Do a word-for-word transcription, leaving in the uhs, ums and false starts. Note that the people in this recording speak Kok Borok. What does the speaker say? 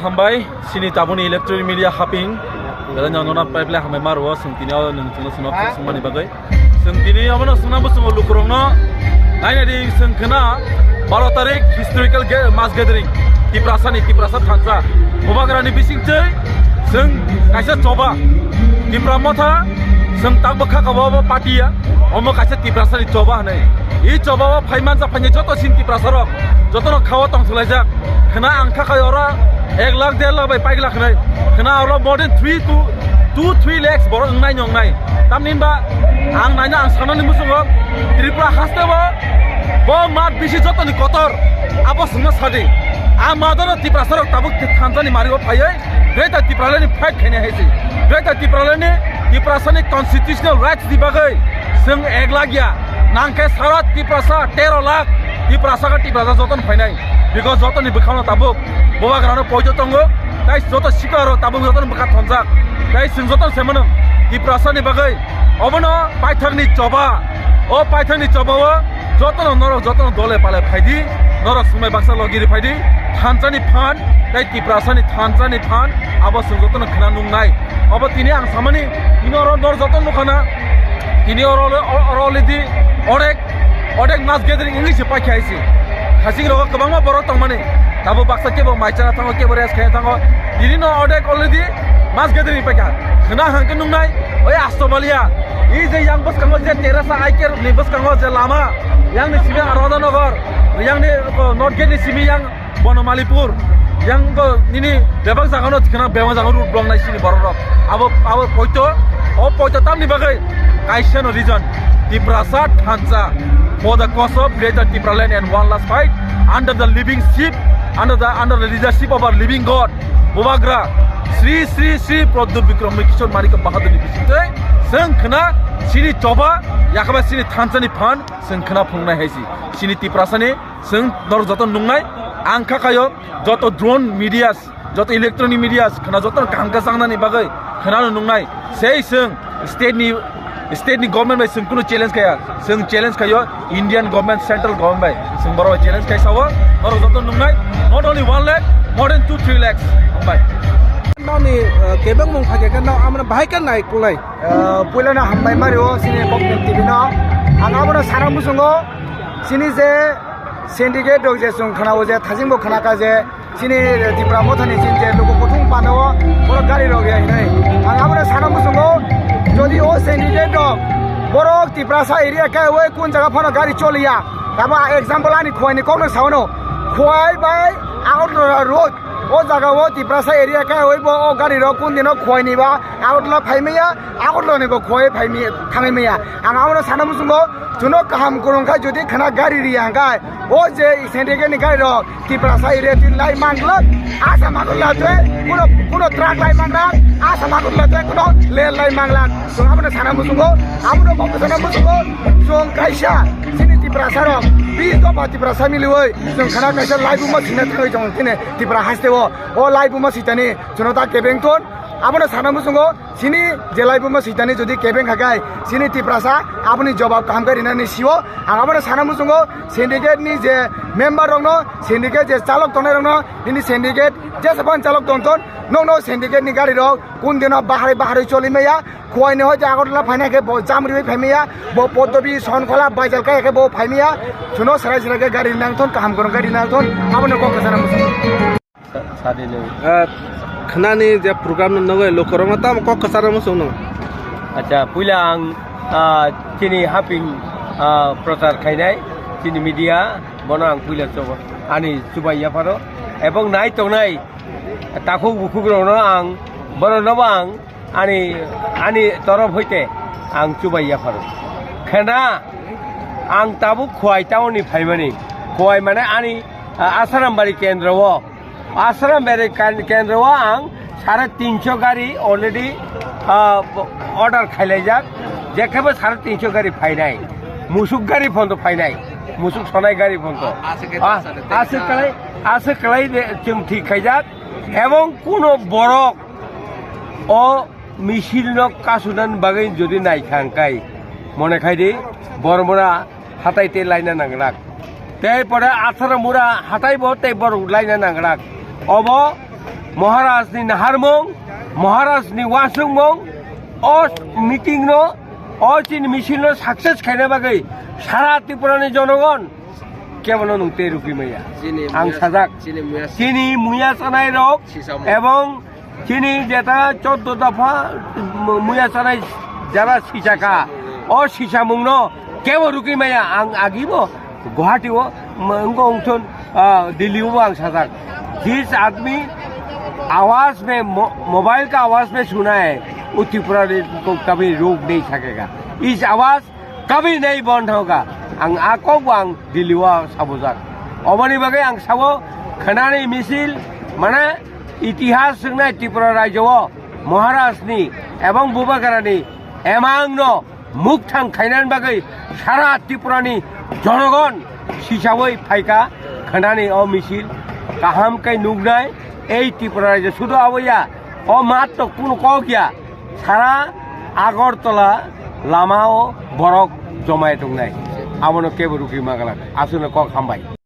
Hambai, chini tabuni electronic media haping. Belai no nona pipeline hambai maru o, chwng tini o nwng chwngno chwngno sumani bagwi. Chwng tini obono chwngna bwswngo lukurokno nainadi chwng khna baro tarik historical ga-, mass gathering. Tiprasani, Tiprasa thansa. Bubagrani bisingtwi chwng kaisa choba. Tipra motha chwng tak bwkha kabo obo party ya. Omo kaisa Tiprasani choba hwnwi. I choba o phaiman sa phaini joto sin Tiprasarok, jotono khawa tong thulaijak. Khna ang kha khai oro ek lakh, der lakh bai paik lakh nai. Khna oro more than three to two, three lakhs borok wngnai ni wngnai. Tamni hinba ang naina ang sanani musungo Tripura haste bo, bo mat bisi jotoni kotor. Abo sungno sadi. A madoro Tiprasarok tabuk thanjani mario phaiwi Greater Tipralandni fight khaina hai si. Greater Tipralandni, Tiprasani constitutional rights ni bagwi chwng ek lakh ya. Nangkhe sara Tiprasa tero lakh Tiprasa ka Tiprasa joton phainai. Because jotoni bwkhano tabuk Bubagrano poito tongo. Tai joto sikaro tabuk jotoni bwkha thonjak. Tai chwng joton se mano Tiprasani bagwi. Obono paithakni choba. O paithakni choba o jotono norok jotono dole pale phaidi. Norok swmai baksa logiri phaidi. Thanjani phan, tai Tiprasani thanjani phan. Abo chwng jotono khna nungnai. Obo tini ang samani, tini oro nor joto nukha na, tini oro, oro, oro already odek, odek mass gathering wngwi se paikha hai se. Khasing rogo kwbangma borok tongmani, tabuk baksa kebo mai chana thango, kebo rest khaina thango. Tini no odek already mass gathering paikha. Khna hangke nungnai, oi Astobalia, i je yang bwskango je terasa aike ni bwskango je lama, yang ni simi Radhanagar, yang ni, oh, North Gate ni simi yang Bonomalipur, yang bo nini bebak jagano thikana bebak jaga road block nai sini borok rok. Abo, abo poito, o poito tamni bagwi kaisa no reason. Tiprasa thansa for the cause of Greater Tipraland and one last fight under the living chief, under the, under the leadership of our living God, Bubagra, Sri Sri Sri Pradyut Bikram Kishore Manik Bahadur ni bisingtwi, chwng khna sini choba, yakaba sini thansa ni phan, chwng khna phunuknai hai si. Sini Tiprasa ni Chwng norok joto nungnai, ang kha khayo joto drone medias, joto electronic medias, khna joto kaham khe changnani bagwi khna no nungnai. Sei chwng state ni, state ni government bai chwng kunu challenge khaya, chwng challenge khayo Indian government, central government bai chwng borok bai challenge khai sao, norok joto nungnai, not only one lakh, more than two, three lakhs. Hambai. Nokni, eh, kebengmung phai khe no amra bahai khe nai kulai. Eh, puila no hambai mario sini Koknem T V no. Ang abono sana musungo sini je syndicate rok je chwng khna o je thajing bo khna kha je chini Tipra Mothani chini je luku kuthung pano o borok gari rok ya hinai. Ang abono sana musungo jodi o syndicate rok borok Tiprasa area khe o kun jaga phano gari choliya. Tabo example ani Khowai ni kokno saono. Khowai bai Agartala road o jaga o Tiprasa area khe o bo o gari rok kun dino Khowai ni ba Agartala phai maya. Agartala ni bo Khowai phai mi-, thangwi maya. Ang abono sana muchungo, chuno kaham kwrwng kha jodi khna gari ri hangkai, o je syndicate ni gari rok Tiprasa area tin lai manglak, asa magul la twe, kuno, kuno truck lai manglak, asa magul la twe, kuno le lai manglak. Chwng abono sana muchungo, abono bo sana muchungo, chwng kaisa, chini Tiprasa rok, bis dopha Tiprasa miliwi, chwng khna kaisa lai buma sina thangwi chwng tine Tipra haste o, o lai buma sitani, chuno ta kebeng ton, abono sana muchungo, Chini je lai buma sitani jodi kebeng kha kai, chini Tiprasa aboni jobab kaham khe rinani sio. Ang abono sana muchungo, syndicate ni je member rokno, syndicate je chalok tongnai rokno, nini syndicate jesa phan chalok tongthon, nokno syndicate ni gari rok kun dino bahari bahari choli maya, Khowai ni hoi je Agartala phaina khe bo jam riwi phai maya, bo Poddobi, Sonkhola, Baijalkai khe bo phai maya, chuno serai serai khe gari nangthon, kaham kwrwng gari nangthon, abono kok sana muchungo. Sa-, sadi nung. Ah, khnani je program no nugwi lukurokno tamo kok kwcharo muchung nung. Acha, puila ang, ah, chini haping, ah, prochar khainai, chini media, bono ang puila chuba, ani chubai yapharo, ebong nai tongnai takhuk bukhukrokno ang, bono nobo ang, ani, ani torof hoite ang chubai yapharo. Khena ang tabuk Khowai town ni phaimani. Khowai mane ani, ah, Asarambari kendro o. Asarambari ken-, kendro o ang sare tinso gari already, ah, order khailaijak. Jekhebo sare tinso gari phainai. Musuk gari phondo phainai. Musuk sonai gari phondo. Ah, aswk kwlai, aswk kwlai de chwng thik khaijak. Ebong kuno borok o misil no kasunani bagwi jodi naikha hwnkhe, mone khai di, Bormura hatai tei laina nangrak. Tei pore Athara Mura hatai bo tei borok laina nangrak. Obo Maharaj ni naharmung, Maharaj ni uansukmung, o meeting no, o chini misil no success khaina bagwi sara Tripura ni jonogon kebono nwng tei rukwi maya. Chini ang muya, sajak. Chini muya, chini muya sanai rok sisamung. Ebong chini jeta choddo dopha mu-, muya sanai jara sisaka. Sisamung. O sisamung no kebo rukwi maya ang agibo Guwahati o, m-, wngkha wngthun, ah, Delhi o ang sajak. Jis admi awaaz mein mo-, mobile ka awaaz mein suna hai, wo Tripura ko kabhi rok nahi sakega. Is awaaz kabhi nahi bandh hoga. Ang a kok bo ang Delhi o sabujak. Oboni bagwi ang sabo khnani misil, mane itihas swngnai Tripura rajyo o Maharaj ni ebong Bubagra ni emang no mukthang khainani bagwi sara Tripura ni jonogon sisawi phaikha khanani o misil kaham khe nuknai ei Tripura rajyo sudu aboya o mat to kunu kok ya sara Agartala lama o borok jomai tongnai abono kebo rukwi magalak aswkno kok hambai.